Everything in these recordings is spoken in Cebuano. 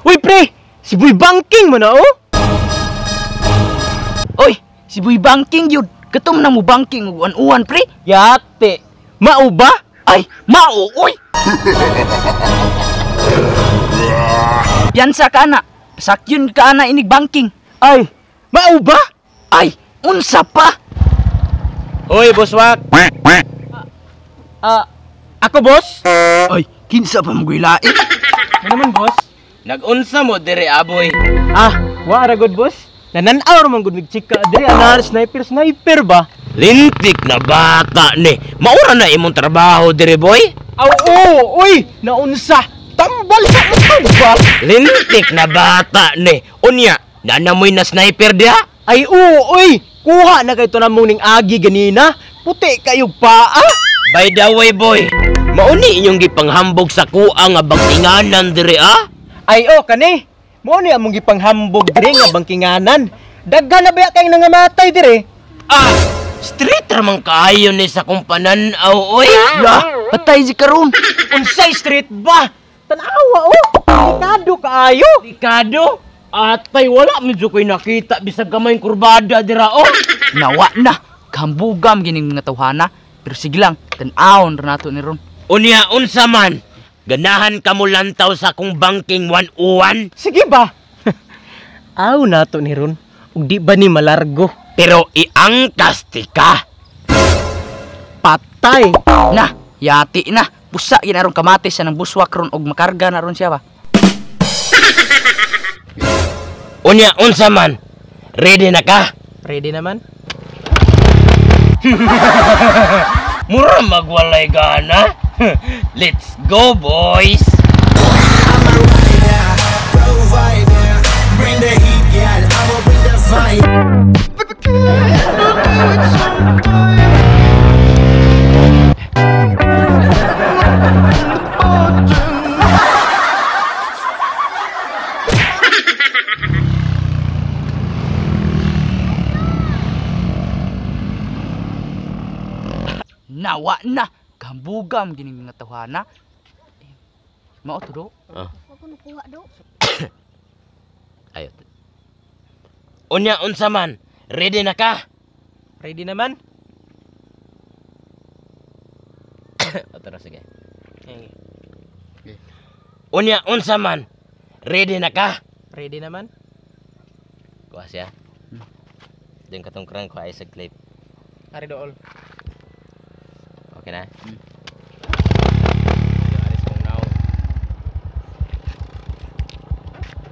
Uy pre, si Boy Banking man na oh. Oy, si Boy Banking yun. Katom na mo banking og uwan-uwan pre. Yate. Mao ba? Ay, mao oy. Piyansa ka na. Pasakyon ka na inig banking. Ay, mao ba? Ay, unsa pa? Oy, Boswak. Ako boss? Ay, kinsa pa mo gilain? Ano naman boss? Nagunsa mo dire aboy. Ah, wa ra gud boss. Nananaw ra man gud mig chika dire ana sniper sniper ba? Lintik na bata ni. Maura na imong trabaho dire boy. Aw oo, oy, naunsa. Tambal sa utog ba? Lintik na bata ni. Unya, nanamoy na sniper diha. Ay oo, oy. Kuha na kay to namong ning agi ganina. Puti kayo paa. By the way boy, mauni inyong gipanghambog sa kuha nga bangkinganan dire ah? Ay oh kani. Mao ni among gipanghambog dire nga bangkinganan. Daghan na ba kay nangamatay dire? Ah, street ra man kaayo ni sa kumpanan-aw oy. La, patay si karon. Unsay street ba? Tan-awa oh. Delikado kaayo. Delikado? Atay wala medyo ko'y nakita bisag gamay kurbada dira oh. Nawa na. Kambugam gining mga tawhana. Pero sige lang, tan-awon ra nato ni ron. Unya unsa man? Ganahan ka mo lantaw sa kong banking 101? Sige ba? Aw nato ni ron. Ug di ba ni malargo? Pero iangkas ti ka. Patay. Na, yati na. Busa ginaron kamatis sa nang buswak ron og makarga na ron siya ba. Unya unsa man? Ready na ka? Ready naman? Mura magwalay gana. Let's go boys. I'm a rider, provider. Bring the heat, girl. I will bring the fire. Nawa na. Kambugam gining mga tawhana. Mao to do. Ah. Wa ko nakuha do. Ayo. Unya unsa man? Ready na ka? Ready naman? Otro sige. Unya unsa man? Ready na ka? Ready naman? Kuha siya. Din katong krang ko ay sa clip. Ari dool. Okay na?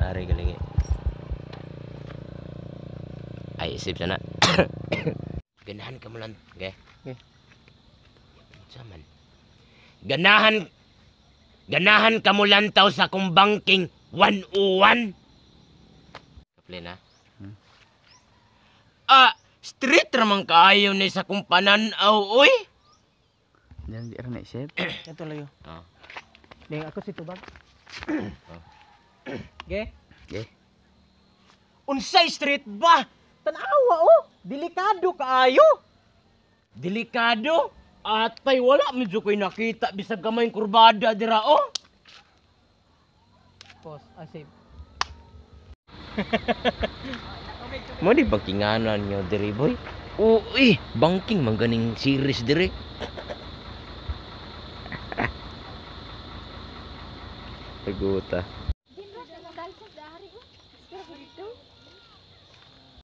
Ari galing eh. Ay, isip siya na. Ganahan ka mo lang. Okay? Okay. Unsa man? Ganahan ka mo lantaw sa kong banking 101. Kaplin ha? Ah, street ramang kaayo ni sa kong panan-aw, oy. Diyan di ra na isip. Ito layo. Ah. Ding ako si tubag. Ah. Ge? Ge. Unsay street ba? Tan-awa oh. Delikado kaayo. Delikado? Atay wala medyo ko'y nakita bisag gamay kurbada dira oh. Pause. Ah, save. Mo di bangkinganan nyo diri boy. Uy, banking man ganing series diri. Taguta.